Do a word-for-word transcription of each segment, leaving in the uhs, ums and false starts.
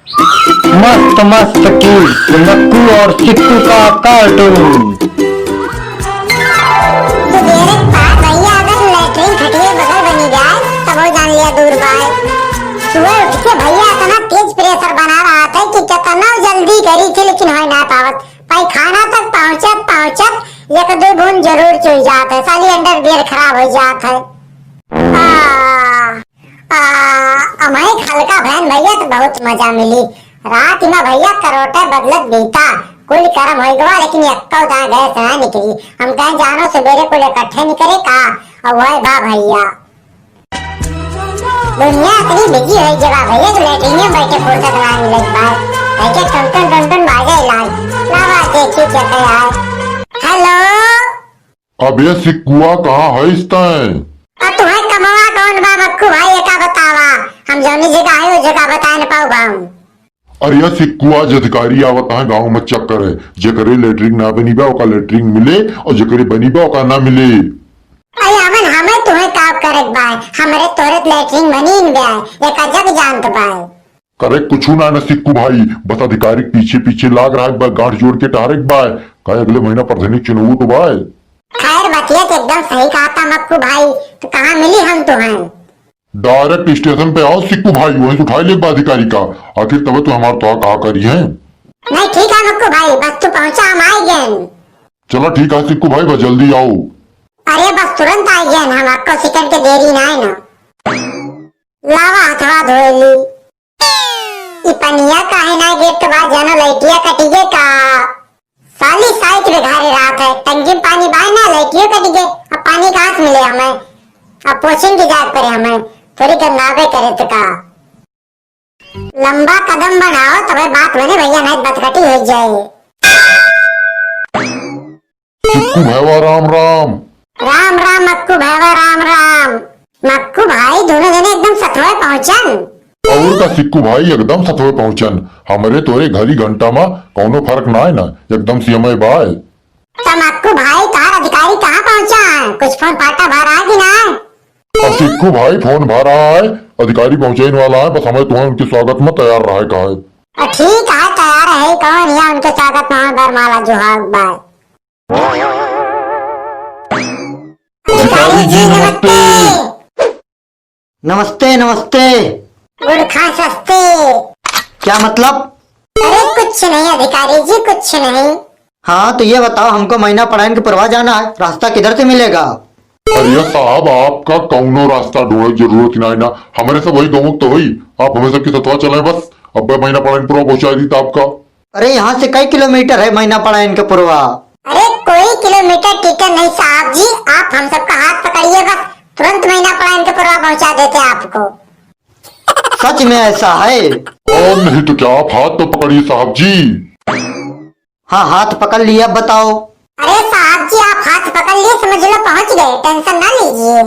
मस्त मस्त किड्स, मक्कू और सिक्कू का कार्टून। सुबेरे के बाद भैया अगर लैट्रिन खटिए बगल बनी जाए, तब वो जान लिया दूर बाय। सुबह उठ के भैया इतना तेज प्रेशर बना रहा था कि कितना जल्दी करी थी, लेकिन हो ना पावत। पैखाना तक पहुँचत पहुँचत एक दो बूंद जरूर चुई जात है, साली अंडरवियर खराब हो जात है। आ, आ, अमैक हल्का भैन भैया तो बहुत मजा मिली। रात में भैया करोटे बदलत बीता, कुल करम होई गवा, लेकिन एक्को दाना गैस ना निकली। हम कहें जानो सुबेरे कुल इकट्ठे निकले का, और वह बा भैया। दुनिया इतनी बिजी होई गवा भैया कि लैट्रिन में बैठे फुर्सत ना मिलत बा। ऐसे टन टन टन टन बाजे इलाज। लावा देखी क्या क्या है। हेलो। अबे सिक्कुआ, कहाँ हइस तैं? अब तुम्हें कमवा कौन बा मक्कू भाई, एका बतावा। हम जौनी जगह है, वो जगह बताए न पाऊ हम। अरे या सिक्कुआ, आज अधिकारी आवत है गाँव में चक्कर है, जेकरे लैट्रिन ना बनी बा, ओका लैट्रिन मिले, और जेकरे बनी बा, ओका ना मिले। अरे अमन, हमें तुम्हें का करे के बा, हमरे तोरे लैट्रिन बनी न बा, एका जग जानत बा। करे कुछु ना न सिक्कू भाई, बस अधिकारी के पीछे पीछे लाग रहा बा, गांठ जोड़ के टहरे के बा, काहे अगले महीना प्रधानी के चुनाव तो बा। खैर, बतिया तो एकदम सही कहा था मक्कू भाई, तो कहाँ मिली हम तुम्हें? डायरेक्ट स्टेशन पे आओ सिक्कू भाई, वहीं से उठाई ले बा अधिकारी का, आखिर तबे तो हमार तो कहा करी है। नहीं, ठीक है मक्कू भाई, बस तू पहुँचा, हम आए गए। चला ठीक है सिक्कू भाई, बस जल्दी आओ। अरे बस तुरंत आए गए, हम आपको सेकंड के देरी ना है ना। लावा हथवा धोए ली। ई पनिया काहे ना गिरत बा, जानो लइटिया कटिगे का? साली साइड में घारे रात है, टंकी में पानी बाय ना, लइटियो कटिगे, अब पानी कहाँ से मिले हमें? अब पोछिन की जात पड़े हमें, थोड़ी गंगावे करे तो का? लंबा कदम बढ़ाओ, तबे बात बने भैया, नहीं बतकटी हो जाए। सिक्कू भैवा राम राम। राम राम मक्कू भैवा राम राम। मक्कू भाई दोनों जने एकदम सथवे पहुँचन। और का सिक्कू भाई एकदम सथवे पहुँचन। हमरे तोरे घड़ी घंटा मा कौनो फर्क ना है ना, एकदम सी हमें बाय। तो मक्कू भाई तार अधिकारी कहाँ पहुँचा है? कुछ फोन फाटा भरा है कि ना? और सिक्कू भाई फोन भरा है, अधिकारी पहुँचने वाला है, बस हमें तुम्हें उनके स्वागत में तैयार रहे का है। और ठीक है, तैयार है, कौन है उनके स्वागत में हमें बरमाला जुहाग बाय। अधिकारी जी नमस्ते। नमस्ते, नमस्ते। गुड़ खा सस्ते। क्या मतलब? अरे कुछ नहीं अधिकारी जी, कुछ नहीं। हाँ, तो ये बताओ, हमको महीना पड़ाइन के पुरवा जाना है, रास्ता किधर से मिलेगा? अरे साहब, आपका कौनो रास्ता ढूंढे की जरूरत ही ना है ना, हमरे सब वही गाँव तो हुई, आप हमें सबके सथवा चले बस। अब महीना पड़ाइन पुरवा पहुँचा दी था आपका। अरे, यहाँ से कई किलोमीटर है महीना पड़ाइन के पुरवा? अरे, कोई किलोमीटर टीकर नहीं साहब जी, आप हम सबका हाथ पकड़िए बस, तुरंत महीना पड़ाइन के पुरवा पहुँचा देते आपको। सच में ऐसा है? और नहीं तो क्या, आप हाथ तो पकड़िए साहब जी। हाँ, हाथ पकड़ लिया, अब बताओ। अरे साहब जी, आप हाथ पकड़ लिए, समझ लो पहुँच गए, टेंशन ना लीजिए।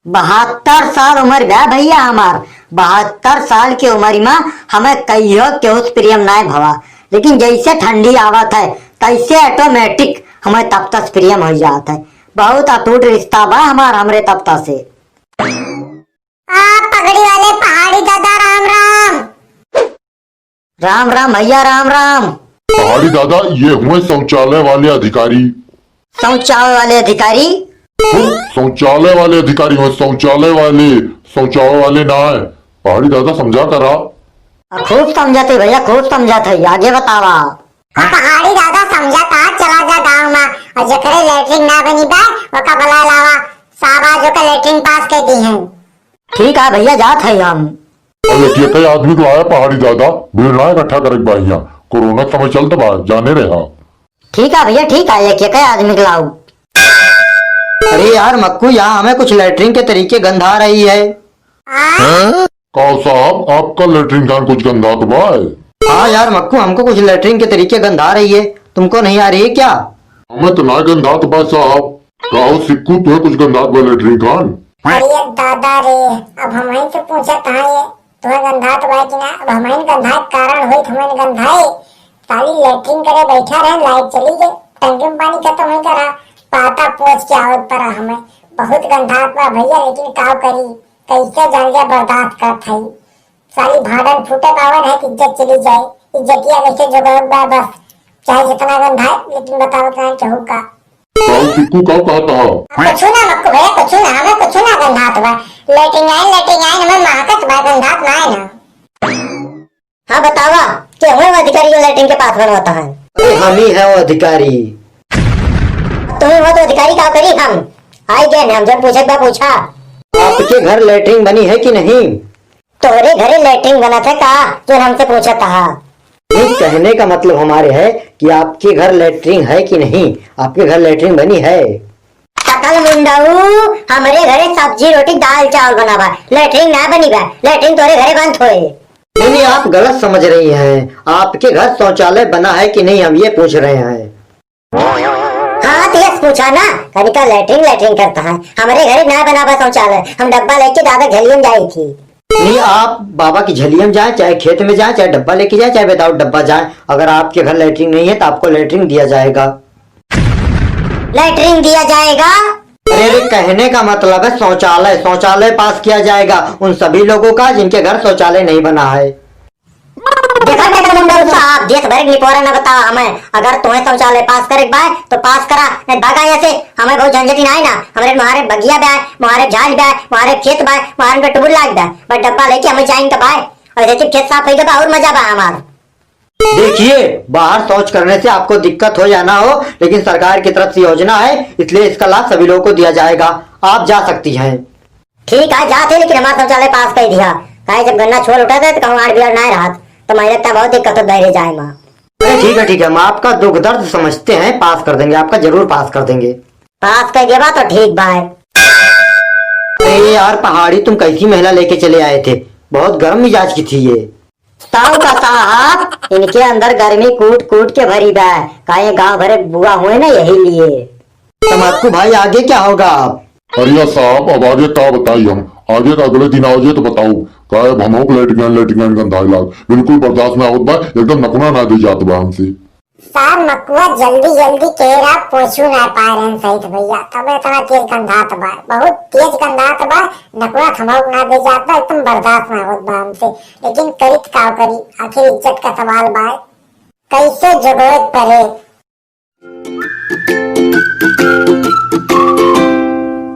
बहत्तर साल उमर बा भैया हमार। बहत्तर साल के उमर मा हमें कहियो केहू से प्रेम नाय भवा, लेकिन जैसे ठंडी आवत है, तैसे ऑटोमेटिक हमें तपतस प्रेम हो जात है। बहुत अटूट रिश्ता बा हमार हमरे तपतस से। आ, पगड़ी वाले पहाड़ी दादा, राम राम। राम राम भैया, राम राम। पहाड़ी दादा, ये हुए शौचालय वाले अधिकारी। शौचालय वाले अधिकारी? हम्म, शौचालय वाले अधिकारी हुए, शौचालय वाले, शौचालय वाले ना है। पहाड़ी दादा समझा करा। आ, खूब समझत है भैया, खूब समझत है, आगे बतावा। आ, पहाड़ी दादा समझा कहा, चला जा गाँव मा, और जेकरे लैट्रिन ना बनी बा, ओका बुला लावा, साहब आज ओका लैट्रिन पास कर दी है। ठीक है भैया, जात है हम। अब एक एक आदमी को लाया पहाड़ी दादा, भीड़ ना इकट्ठा करे के बा हियां, कोरोना के समय चलत बा, जाने रहा। ठीक है भैया, ठीक है, एक एक आदमी को लाओ। अरे यार मक्कू, यहाँ हमें कुछ लैट्रिन के तरीके गंधा रही है। हाँ? काव साहब, आपका लैट्रिन खान कुछ गंधात बा? हाँ यार मक्कू, हमको कुछ लैट्रिन के तरीके गंधा रही है, तुमको नहीं आ रही है क्या? हमें तो ना गंधात बा साहब। काव सिक्कू, तुम्हें कुछ गंधात बा लैट्रिन खान? अरे दादा रे, अब हमइन से पूछत है ये, तुम्हें गंधात बा कि ना? अब हमइन गंधाए के कारण होई, हमइन गंधाए। साली लैट्रिन करे बैठा रहे, लाइट चली गई, टंकी में पानी खत्म हो गया रहा, पाता पोछ के आवत पड़ा हमें। बहुत गंधात बा भैया, लेकिन काव करी, कैसे जान लिया बर्दाश्त करत है। खाली भांडन फूटे पावन है कि इज्जत चली जाए। इज्जतिया वैसे जो गलत बा बस, चाहे जितना गंधाए लेकिन बतावत ना केहू का। बाबू टिक्कू का कहता हो? कुछ ना मक्कू भैया, कुछ ना, हमें कुछ ना गंधात बा। लेटरिन आइन, लेटरिन आइन, हमें महकत बा, गंधात ना है ना। हाँ बतावा, के हुए वो अधिकारी जो लेटरिन के पास बनवाता है? अरे हम ही है वो अधिकारी। तुम ही हो तो अधिकारी का करी हम? आई गए हम, जब पूछे बा पूछा। आपके घर लेटरिन बनी है कि नहीं? तोहरे घरे लेटरिन बनत है का, जो हमसे पूछत हा? नहीं, कहने का मतलब हमारे है कि आपके घर लेटरिन है कि नहीं, आपके घर लेटरिन बनी है? सकल मुंडाऊ, हमरे घरे सब्जी रोटी दाल चावल बना बा, लेटरिन ना बनी बा, लेटरिन तोरे घरे बनत होए। नहीं नहीं, आप गलत समझ रही हैं। आपके घर शौचालय बना है कि नहीं, हम ये पूछ रहे हैं। हाँ तो यस पूछा ना, कनिका लेटरिन लेटरिन करता है। हमरे घरे ना बना बा शौचालय, हम डब्बा लेके दादा झलियन जाई थी। नहीं, आप बाबा की झलियन जाए, चाहे खेत में जाए, चाहे डब्बा लेके जाए, चाहे विदाउट डब्बा जाए, अगर आपके घर लेटरिन नहीं है तो आपको लेटरिन दिया जाएगा। लेटरिन दिया जाएगा? अरे अरे, कहने का मतलब है शौचालय, शौचालय पास किया जाएगा उन सभी लोगों का जिनके घर शौचालय नहीं बना है। देखा, देखा, मुंडा साहब, देश भर के निपोरा न बताओ हमें। अगर तुम्हें शौचालय पास करे के बाय तो पास करा, नहीं भागा यहाँ से। हमें बहुत झंझटी ना है ना, हमरे मारे बगिया बाय, मारे झाल बाय, मारे खेत बाय, मारे पे टुबुल लाग बाय, बस डब्बा लेके हमें जाइन का बाय। और जैसे खेत साफ होइगा बा और मजा बा हमार। देखिए, बाहर शौच करने से आपको दिक्कत हो या ना हो, लेकिन सरकार की तरफ से योजना है, इसलिए इसका लाभ सभी लोगों को दिया जाएगा। आप जा सकती हैं। ठीक है, जात है, लेकिन हमार शौचालय पास कर दिया। काहे जब गन्ना छोल उठा था तो कहूँ आड़ बियाड़ ना रहत, तो महिला तब बहुत दिक्कत हो बहरे जाए माँ। अरे ठीक है, ठीक है, हम आपका दुख दर्द समझते हैं, पास कर देंगे, आपका जरूर पास कर देंगे। पास कर देबा तो ठीक बाय। अरे यार पहाड़ी, तुम कैसी महिला लेके चले आए थे, बहुत गर्म मिजाज की थी ये। ताऊ का साहब, इनके अंदर गर्मी कूट कूट के भरी बा, का ये गांव भरे बुआ हुए ना, यही लिए। तमाकू भाई, आगे क्या होगा आप? अरे साहब, अब आगे का बताई हम, आगे का अगले दिन आओ जे तो बताओ। का अब हमहू के लेटरिन लेटरिन गंधाए लाग, बिल्कुल बर्दाश्त ना होत बा, एकदम नकुना ना दे जात बा हमसे। साहब मकुआ जल्दी जल्दी केरा पोछू ना पाए रहन सहित भैया, तब इतना तेज गंधात बा, बहुत तेज गंधात बा, नकुआ थमौक ना दे जात बा, एकदम बर्दाश्त ना होत बा हमसे। लेकिन करित का करी, आखिर इज्जत का सवाल बा, कैसे जरूरत पड़े।